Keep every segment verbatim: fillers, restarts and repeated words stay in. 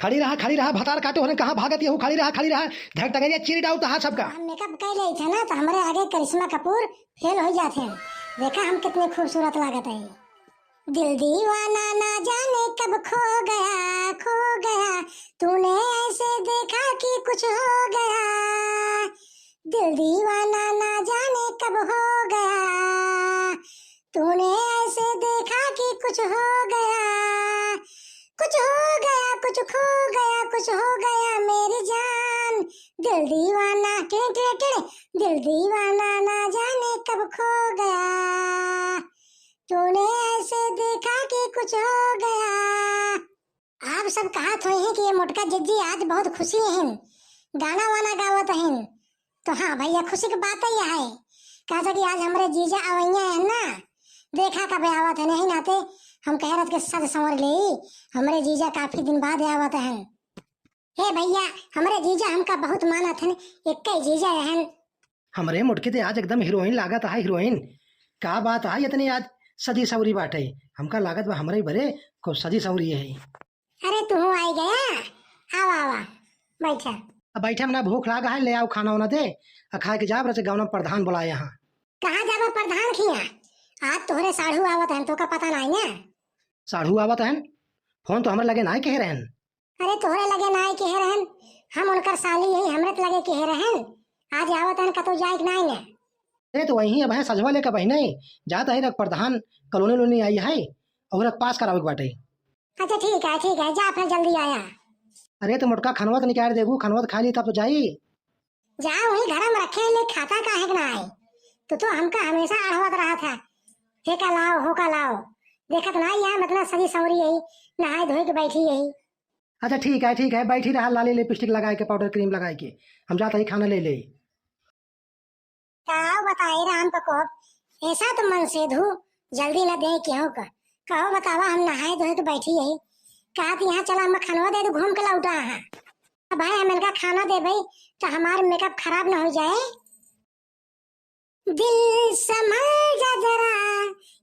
खड़ी रहा, खड़ी रहा, भतार काटो हरे, कहाँ भागत यहू, खड़ी रहा, खड़ी रहा, धक टगरिया चीर डाउ तहार सबका। हम मेकअप कर ले थे ना, तो हमरे आगे करिश्मा कपूर फेल हो जाते हैं। देखा हम कितने खूबसूरत लागत है। दिल दीवाना ना जाने कब खो गया, खो गया, तूने ऐसे देखा कि कुछ हो गया। दिल दीवाना ना जाने कब हो गया, तूने ऐसे देखा कि कुछ हो गया, कुछ हो गया, कुछ खो गया, कुछ हो गया मेरी जान। दिल दीवाना, टिड़े, टिड़े, टिड़े, दिल दीवाना ना जाने कब खो गया, तूने ऐसे देखा कि कुछ हो गया। आप सब कहत होइहैं कि ये मोटका जिज्जी आज बहुत खुशी हइन, गाना वाना गावत हइन। तो हाँ भइया, खुशी की बात ही है, काहे कि आज हमरे जीजा अवइया हैं ना, देखा कब आवत हैं, यही नाते हम कह रहे थे कि सज संवर ले, हमरे जीजा काफी दिन बाद आवत हैं। हे भइया, हमरे जीजा हमका बहुत मानत हैं, एक ही जीजा रहन। हमरे मोटकी ते आज एकदम हीरोइन लागत है, हीरोइन। का बात है, इतनी आज सजी सवरी बाटे? हमका लागत बा हमरे बरे खूब सजी सवरी है। अरे तू आई गया, आवा आवा, बैठा। अब बैठे में ना, भूख लागा है, ले आओ खाना वाना दे, आ खाए के जाब, रचे गाँव में प्रधान बुलाए यहाँ। कहाँ जाबा प्रधान खिया? आज तोहरे साढ़ू आवत हैं, तोका पता नहीं ना? साढ़ू आवत हैं? फोन तो हमरे लगे ना कहे रहन। अरे तोहरे लगे ना कहे रहन, हम उनकर साली है, हमरे त लगे कहे रहन, आज आवत हैं, कतौ जाए के नाई ना। अरे तो वहीं अब है सजवा लेकर बहिने, जात है रख प्रधान कॉलोनी लोनी आई है, और रख पास करावे के बाटे। अच्छा ठीक है, ठीक है, जा फिर जल्दी आया। अरे तो मोटका खनवा तो निकाल देबू, खनवा तो खा ली तब तो जाई। जा वहीं घर में रखे ले, खाता काहे के ना है? तू तो हमका हमेशा अड़वत रहा था, हे का लाओ, हो का लाओ, देखत ना यहाँ मतलब सजी संवरी यही नहाए धोए के बैठी यही। अच्छा ठीक है, ठीक है, बैठी रहा लाली लिपस्टिक लगाए के, पाउडर क्रीम लगाए के, हम जाता ही खाना ले ले। का बताए राम प्रकोप, ऐसा तो मन से धू जल्दी न दे केहू का। कहो बतावा, हम नहाए धोए के बैठी यही, कहा कि यहाँ चला हम खानवा दे दे, घूम के लौटा है। अब भाई हम इनका खाना देबे तो हमार मेकअप खराब न हो जाए। दिल संभल जा जरा,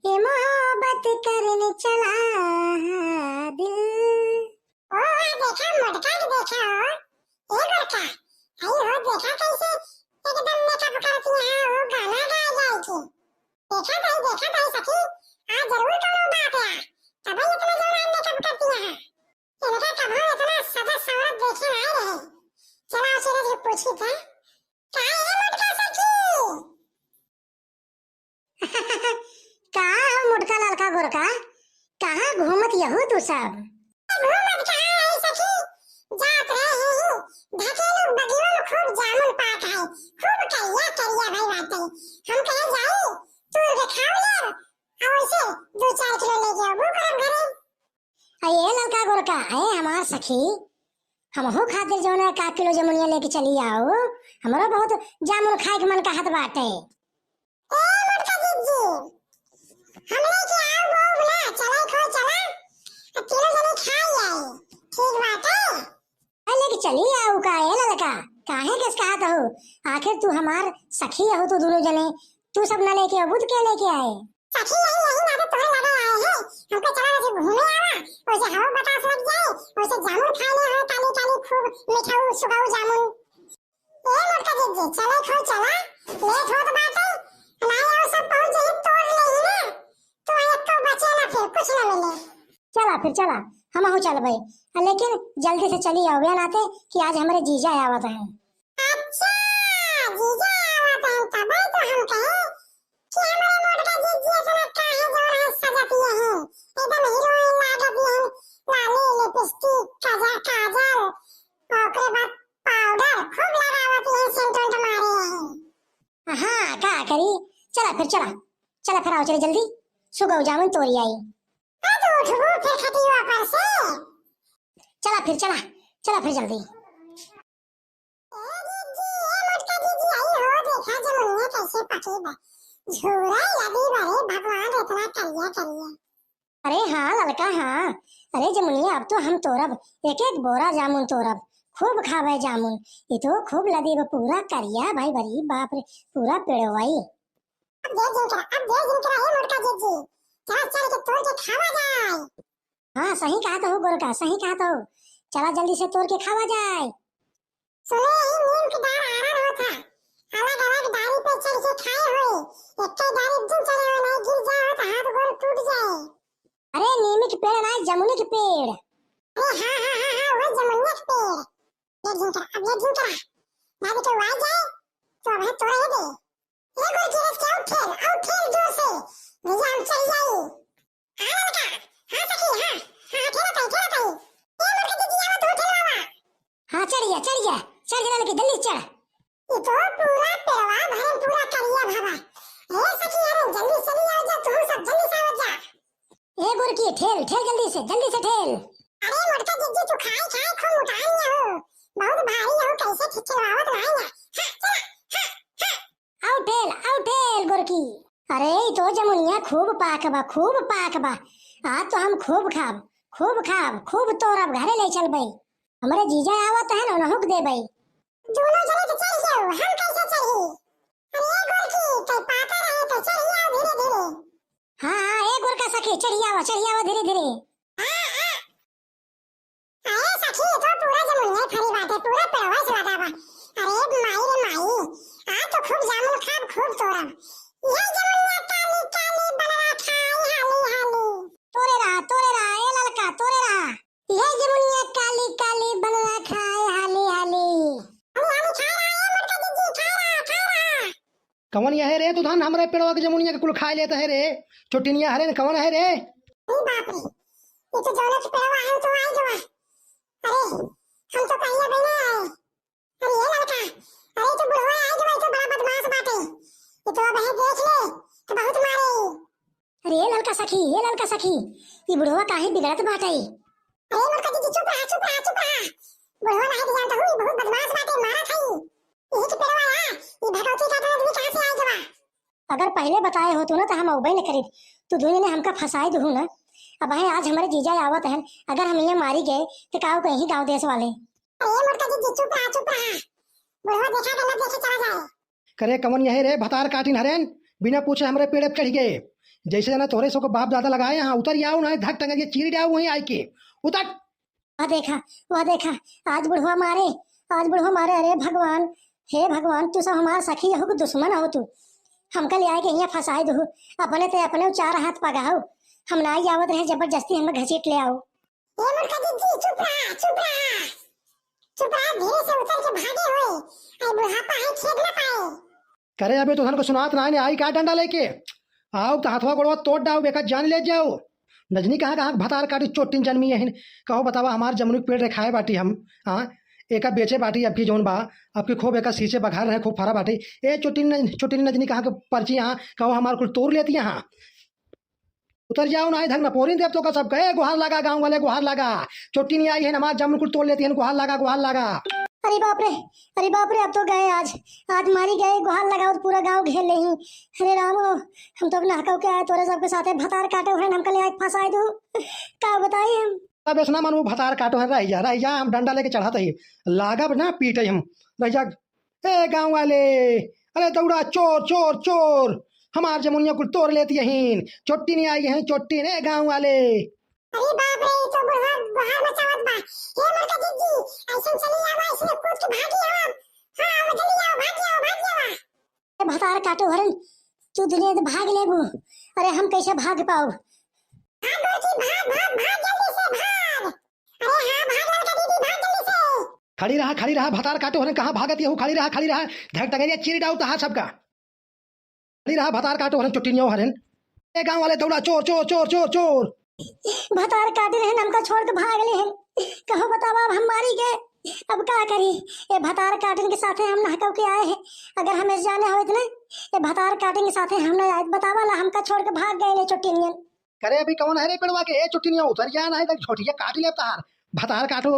ये मोहब्बत करने चला दिल। ओ, आ देखा मोटका के देखा हो। ए गोरका, आई हो देखा कैसे एकदम मेकअप करती है, वो गाना गाए जाए की। देखा ताई, देखा ताई सखी, आज जरूर कौनो बात है, तबे इतना जोर मेकअप करती है। इनका कभो इतना सजा सवरत देखे ना रहे। चला उसे पूछी था, का ए मोटका सखी? का हो मोटका ललका गोरका, कहाँ घूमत यहू तू सब? घूमत कहाँ है सखी, जात रहे ही ढकेलू बगियों में खूब जामुन पाक है, खूब करिया करिया भाई बाटे। हम कहे जाई, तोड़ के खाओ ले, और उसे दो चार किलो ले जाओ, वो करब घरे। अये ललका गोरका, अये हमार सखी, हमहू खातिर जौन है का किलो जमुनिया लेके चली आओ, हमरो बहुत जामुन खाए के मन कहत बाटे। ए मोटका जिज्जी, हम लेके आओ वो ना, चला खो चला, अब तीनों जने खा आई, ठीक बाटे। अरे लेके चली आओ का ए ललका, काहे किस कहत हो? आखिर तू हमार सखी हो, तू दोनों जने, तू सब ना लेके अबू तो के लेके आए? सखी यही, यही नाते तोहरे लगे आए हैं। हमको चला वैसे घूमे आवा, वैसे हवा बतास लग जाए, वैसे जामुन खाए ले हो, काली काली खूब मीठाऊ सुगाऊ जामुन। ए मोटका जिज्जी, चला खो चला, लेट होत बाटे, नाई और सब पहुंच जाई तोड़ ले ही ना, तो एक तो बचे ना फिर कुछ ना मिले। चला फिर चला, हमहू चलबे, लेकिन जल्दी से चली आओ, नाते कि आज हमरे जीजा आवत हैं। अच्छा, जीजा आवत हैं, तबे तो हम कहे कि हमरे मोटका जिज्जी इतना काहे जोर है सजत ये हैं, एकदम हीरोइन लागत ये हैं, लाली लिपस्टिक, काजल, काजल, ओकरे बाद पाउडर खूब लगावत ये हैं, सेंट वेंट मारे हैं। हाँ, का करी, चला फिर चला, चला फिर आओ, चले जल्दी, सुगौ जामुन तोरी आई। आज उठबू फिर खटिया पर से। चला फिर, चला, चला फिर जल्दी। ए दीदी, ए मोटका दीदी, आई हो, देखा जमुनिया कैसे पकी बा। झूरा लगी बा रे भगवान, इतना करिया करिया। अरे हाँ ललका हाँ, अरे जमुनिया अब तो हम तोरब, एक एक बोरा जामुन तोरब, खूब खावे जामुन, ये तो खूब लदी बा पूरा करिया भाई, बड़ी बाप रे, पूरा पेड़वाई। अब देर जिन करा, अब देर जिन करा, ए मोटका दीदी, चल चल के तोड़ के खावा जाए। हाँ, सही कहत हो गोरका, सही कहत हो। चला जल्दी से तोड़ के खावा जाए। सुने ही नीम के डार आरन होत है, अलग अलग डारी पे चढ़ के खाए होए, एक्के डारी पे चढ़े होए नहीं गिर जाए हो तो हाथ गोड़ टूट जाए। अरे नीम के पेड़ ना, जमुनी के पेड़। अरे हाँ हाँ हाँ हाँ, वो जमुनिया के पेड़। ये झिंकरा, अब ये झिंकरा, भाभी के आ जाए तो अब है तोड़े दे। ए गोरकी, रस के आउट ठेल, आउट ठेल जोर से। भैया हम चढ़ जाई। हाँ ललका, हाँ सखी, हाँ, हाँ, हाँ, ठेला ताई, ठेला ताई। ए मोटका दीदी, आवा तू ठेलवा। हाँ चढ़ गया, चढ़ गया, चढ़ गया ललकी, जल्दी चढ़। ई तो पूरा पेड़वा भरे पूरा करिया भवा। ए सखी, अरे जल्दी चली आओ जा, तू सब जल्दी से आओ जा। ए गोरकी, ठेल, ठेल जल्दी से, जल्दी से ठेल। अरे मोटका जीजी, तू खाए खाए खूब मोटान हो, बहुत भारी हो, कैसे ठे-, ठेलवावत नाई है। हाँ, चला, हाँ, हाँ। आउ ठेल, आउ ठेल गोरकी। अरे ई तो जमुनिया खूब पाक बा, खूब पाक बा। आज तो हम खूब खाब, खूब खाब, खूब तोड़ब, घरे ले चलबे। हमरे जीजा आवत है ना, उनहु के देबे। दोनों जने तो चढ़ जाओ, हम कैसे चढ़ी? अरे गोरकी, कई पाता रहे तो चढ़ जाओ धीरे धीरे। हाँ, हाँ, ए गोरका सखी, चढ़ियावा, चढ़ियावा धीरे धीरे। हाँ, हाँ। अरे सखी, ये तो पूरा जमुनिया फरी बाटे, पूरा पेड़वा से लदा बा। अरे माई रे माई, आज तो खूब जामुन खाब, खूब तोड़ब। ये जमुनिया काली काली बनवा खाई हाली हाली। तोरे रहा, तोरे रहा, ए ललका, तोरे रहा। ये जमुनिया काली काली बनवा खाए हाली हाली। हाली हाली खा रहा है मोटका जीजी, खा रहा, खा रहा। कवन यह है रे तू धन हमरे पेड़वा के जमुनिया के कुल खाए लेत है रे? चोटिनिया हरे न कवन है रे? अरे बाप रे, ये तो जौने के पेड़वा है तो आई गवा। अरे हम तो कहिया भी ना आए। अरे ये लड़का, अरे तो बुढ़वा आई गवा, ये तो बड़ा बदमाश बाटे। ये तो अब है देख ले, तो बहुत मारे। अरे ए ललका सखी, ए ललका सखी, ई बुढ़वा काहे बिगड़त बाटे? अरे मोटका जीजी, चुप रहा, चुप रहा, चुप रहा। बुढ़वा नाहीं जानत हूँ, ई बहुत बदमाश बाटे, मारत हई। यही के पेड़वा आ, ई भगवती का आदमी कहाँ से आइ गवा? अगर पहिले बताए होतू ना तो हम अउबे न करीत। तू दुइ जने हमका फंसाइ दुहू ना। अबहीं आज हमरे जीजा आवत हैं, अगर हम इहाँ मारी गए तो का कहीं गाँव देश वाले? अरे मोटका जीजी, चुप रहा, चुप रहा। बुढ़वा देखा गलत देखे चला जाए। करे कवन यहे रे भतार काटिन हरेन, बिना पूछे हमरे पेड़े पे चढ़ि गए। जैसे जाना तोहरे सबको बाप दादा लगाए हैं, उतर जाओ ना, धक टंगरिया चीर जाओ वहीं आइके। उतर। वह देखा, वह देखा, आज बुढ़वा मारे, आज बुढ़वा मारे। अरे भगवान, हे भगवान, तू सब हमार सखी हो कि दुश्मन हो तू? हमका ले आइके हियाँ फंसाइ दुहू, अपने ते अपने चार हाथ पगाओ। हम नाहीं आवत रहे, जबरदस्ती हमें घसीट ले आओ। ए मोटका जीजी, चुप रहा, चुप रहा। चुप रहा, धीरे से उतर के भागे होए। आई बुढ़ापा है, खेद ना पाए। करे अबे तोहन को सुनात नाहीं, आई का डंडा लेके? आओ तो हथवा गोड़वा तोड़ डाओ, बेकार जान ले जाओ। नजनी कहाँ कहाँ भतार काटी चोटिन जन्मी यहिन। कहो बतावा हमार जमुनी के पेड़ रे खाए बाटी हम, हाँ? एका बेचे बाटी अबकी जौन बा, अबकी खूब एका सींचे बघार रहे, खूब फरा बाटी। ए चोटिन न-, चोटिन नजनी कहाँ के परची यहाँ, कहो हमार कुल तोड़ लेती यहाँ। उतर जाओ ना, इधर न पोरिन देव तो का सब गए, गुहार लागा गाँव वाले, गुहार लागा। चोटिन आई है, हमार जमुन कुल तोड़ लेती है, गुहार लागा, गुहार लागा। अरे बाप रे, अरे बाप रे, अब तो गए आज, आज मारी गए, गुहार लगाओ तो पूरा गाँव घेर लेही। अरे राम हो, हम तो अब नहकउ के आए तोरे सबके साथे, भतार काटे हुए हमका ले आके फंसाइ दू, का बताई हम। अब ऐसा ना मानू, भतार काटो है, रह जा, रह जा, हम डंडा लेके चढ़ाते ही, लागब ना पीटे हम, रह जा। ए गाँव वाले, अरे दौड़ा, चोर, चोर, चोर, हमार जमुनिया कुल तोड़ लेती यहीन, चोट्टी नहीं आई है, चोट्टी ने गाँव वाले। अरे बाप रे, ई तो बुढ़वा गुहार मचावत बा। हे मोटका जीजी, ऐसन चली आवा, ऐसन कूद के भागी आवा। हाँ, आवा, जल्दी आवा, भागी आवा, भागी आवा। ए भतार काटो हरन, तू दुनिया से भाग लेबू। अरे हम कैसे भाग पाओ? भाग गोरकी, भाग, भाग, भाग जल्दी से भाग। अरे हाँ, भाग ललका दीदी, भाग जल्दी से। खड़ी रहा, खड़ी रहा, भतार काटो हरन, कहाँ भागत यहू? खड़ी रहा, खड़ी रहा, धक टंगरिया चीर डाउ तहार सबका। खड़ी रहा, भतार काटो हरन, चोटिनिया हरन। ए गाँव वाले दौड़ा, चोर, चोर, चोर, चोर, चोर। भतार काटिन हन, हमका छोड़ के भाग ले हन। कहो बतावा, अब हम मारी गए, अब का करी? ए भतार काटिन के साथे हम नहकउ के आए हैं, अगर हमें जाने होइत ना, ए भतार काटिन के साथे हम ना आइत। बतावा ला, हमका छोड़ के भाग गए ले चोटिनियन। करे अभी कौन है रे पेड़वा के? ए चोटिनिया उतर जा, नहीं तो छोटिया काट ले तहार। भतार काटो।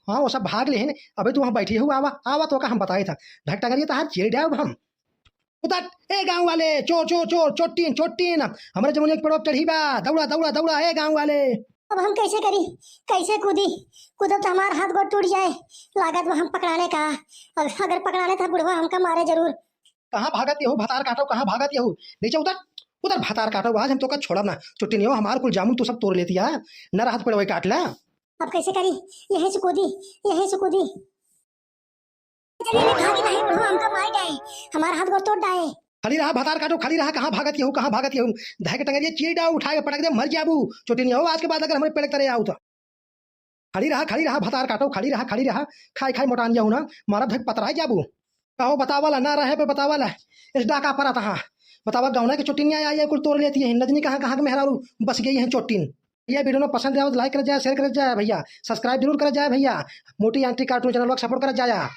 हाँ, वो सब भाग ले हन। अबे तू वहाँ बैठी हो, आवा, आवा तो का हम बताए था। धक टंगरिया तहार चीर डाउब हम। उतर, ए गाँव वाले, चोर, चोर, चोर, चोट्टीन, चोट्टीन, हमरे जमुनिया के पेड़वा पे चढ़ी बा, दौड़ा, दौड़ा, दौड़ा, ए गाँव वाले। अब हम कैसे करी, कैसे कूदी? कूदब तो हमार हाथ गोड़ टूट जाए, लागत बा हम पकड़ाने का। अब अगर पकड़ाने था बुढ़वा हमका मारे जरूर। कहाँ भागत यहू भतार काटो, कहाँ भागत यहू? नीचे उतर, उतर भतार काटो, आज हम तोका छोड़ब ना। चोट्टीनिया हमार कुल जामुन तू सब तोड़ लेती है, न रहत पेड़वा काट ला। अब कैसे करी? यहीं से कूदी, यहीं से कूदी। चलिए, ले भागी नहीं बुढ़ो, हमका मार डाए, हमारा हाथ गोड़ तोड़ डाए। खड़ी रहा भतार काटो, खड़ी रहा, कहाँ भागत यहू, कहाँ भागत यहू? धै के टंगरिया चीर डाओ, उठाए के पटक दे, मर जाबू। चोटिनिया हो, आज के बाद अगर हमरे पेड़ के तरे आऊ तो। खड़ी रहा, खड़ी रहा भतार काटो, खड़ी रहा, खड़ी रहा। खाई खाई मोटान जाऊ ना, मारा धक पतराए जाबू। कहो बतावा ला, ना रहे पे बतावा ला। इस डाका पर आता हाँ। बतावा गौना के चोटिनिया आई है, कुल तोड़ लेती है। नजनी कहाँ कहाँ के मेहरारू बस गई है चोटिन। ये video ना पसंद आवे तो like कर जाए, share कर जाए भैया, subscribe जरूर कर जाए भैया। मोटी aunty cartoon channel को support कर जाए।